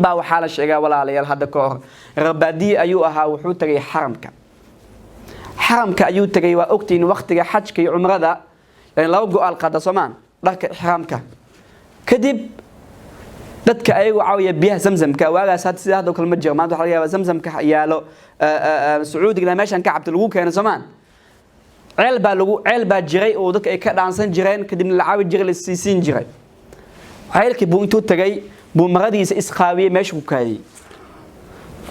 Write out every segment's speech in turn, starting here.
Baa waxaa la sheegaa, walaalayaal, hadda ka hor reer baadiye ayuu ahaa. Wuxuu tagay xaramka. Xaramka ayuu tagay. Waa ogtiin, waktiga xajka iyo cumrada yani laba go-aal qaada soomaan, dharka ixraamka. Kadib dadka ayagu caawiya biyaha Zamzamka waagaas hadda sida hadda kale ma jiro. Maanta waxaa laga yaabaa Zamzamka yaalo Sacuudiga meeshan ka cabta lagu keeno soomaan. Ceel baa lagu, ceel baa jiray oo dadka ay ka dhaansan jireen, kadibna la caawi jiray, la siisiin jiray. Ceelkii buu intuu tagay buu maradiisa isqaawiyey, meesha ku kaadiyey.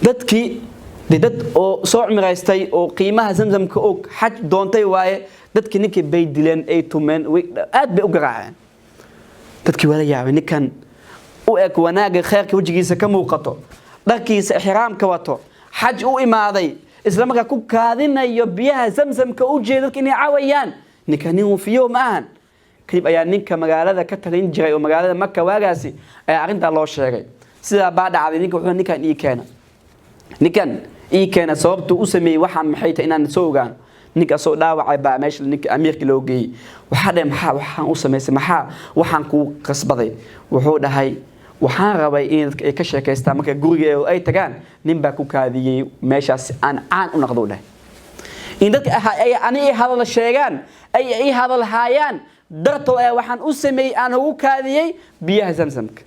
Dadkii de dad oo soo cumraystay oo qiimaha Zamzamka og, xaj doontay waaye. Dadkii ninkii bay dileen, ay tumeen, aad bay u garaaceen. Dadkii waa la yaabay, ninkan u eg wanaagga, khayrka wejigiisa ka muuqato, dharkiisa ixraamka wato, xaj u imaaday, isla markaa ku kaadinayo biyaha Zamzamka, u jeeda dadka inay cawayaan. Ninka nin wafiyo ma ahan. Kadib ayaa ninka magaalada ka talin jiray oo magaalada Maka waagaasi ayaa arrintaa loo sheegay. Sidaa baa dhacday. Ninka wuxuu, "Ninkan ii keena, ninkan ii keena, sababtuu u sameeyey waxaa maxay tahay inaan soo ogaano." Ninka soo dhaawacay baa meesha ninka amiirka loo geeyey. Waxaa dhahay, "Maxaa waxaan u samaysay? Maxaa waxaan kuu qasbaday?" Wuxuu dhahay, "Waxaan rabay in dadka ay ka sheekaystaan marka guriga ay tagaan, nin baa ku kaadiyey meeshaas, aan caan u noqdo," dhahay, "in dadka ay ani i hadal sheegaan, ay i hadal haayaan dartood ayaa waxaan u sameeyey aan ugu kaadiyey biyaha Zamzamka."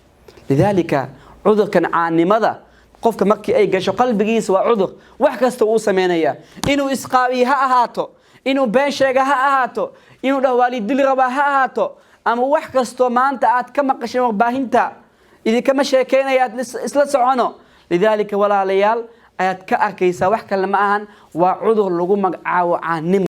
Lidaalika cudurkan caannimada qofka markii ay gasho qalbigiisa waa cudur. Wax kasta uu sameynaya, inuu isqaabiyo ha ahaato, inuu been sheega ha ahaato, inuu dhaho waa lidili rabaa ha ahaato, ama wax kastoo maanta aad ka maqasheen warbaahinta, idinkama sheekeynayaad isla socono. Lidaalika, walaalayaal, ayaad ka arkaysaa, wax kale ma ahan, waa cudur lagu magacaabo caannimo.